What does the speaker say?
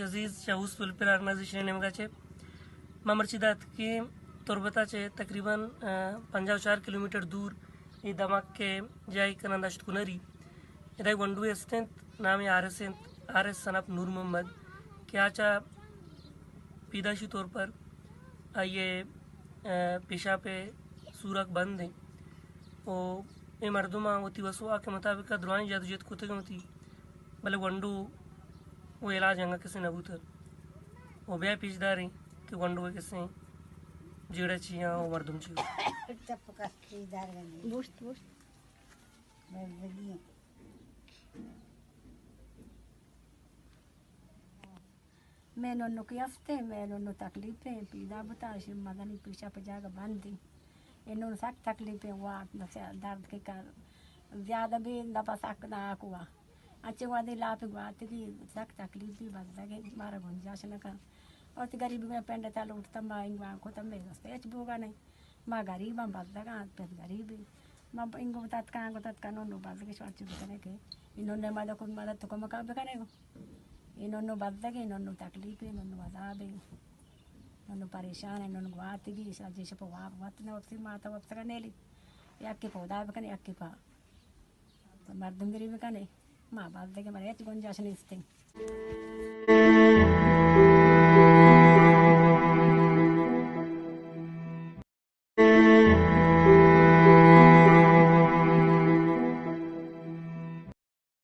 عزیز چہ host welfare organization ءِ نیمگ ءَ چہ ما مرچی دات کہ تربت ءَ چہ تقریباً، آ، پنجاہ و چار کلومیٹر دور اے دمگ کہ جاہے کہ نام داشت کنری، ادا گونڈوے است انت، نام آر ایس انت، آر ایس سن آف نور محمد، کہ آ چہ پیدائشی طور پر آئی ءِ، آ، پیشاپ ءِ سوراخ بند انت۔ و اے مردماں وتی وس و واک ءِ مطابق ءَ درائیں جدوجہد کتگ انت وتی، بلے گونڈو و علاج انگا کسے نہ بوتگ۔ و بیا پیش داریں کہ گونڈو ءِ کسے جیڑہ چی آں و مردم چی۔ چپ کر، پیش دار گندی۔ گوشت، گوشت۔ بس بگی۔ مئے ننکے ہستیں، مئے ننو تکلیفیں، پیدا بوتا، اشی مزنی پیشاپ جاگہ بندیں۔ اے نن سک تکلیفیں، وات نہ درد کے کر زیادہ بی، دپا سک ناکوا۔ اچے وادی لاپ گواتگی، سک تکلیف بی، بزگیں، مارا گنجاش نہ کن۔ اور تی غریبی میں پنڈتا لوٹتا، ما انگوان کو تم بے دست ہچ بوگا نہیں۔ ما غریباں، بزگاں، پت غریبی۔ ما انگو تتکاں، انگو تتکاں، ننو بزگی شوار چی بکنے کہ انہوں نے مدد کو، مدد تو کمکا بکنے گو۔ اے ننو بزگیں، ننو تکلیفیں، ننو عذابیں، ننو پریشانیں، ننو گواتگی، شجی شپ واب وت نہ وپسی، ماتا وپسگا نیلی۔ یکی پہ خدا بکنے، یکی پہ مردم گری بکنے۔ ما بزگیں، مارا ہچ گنجاش نیستیں۔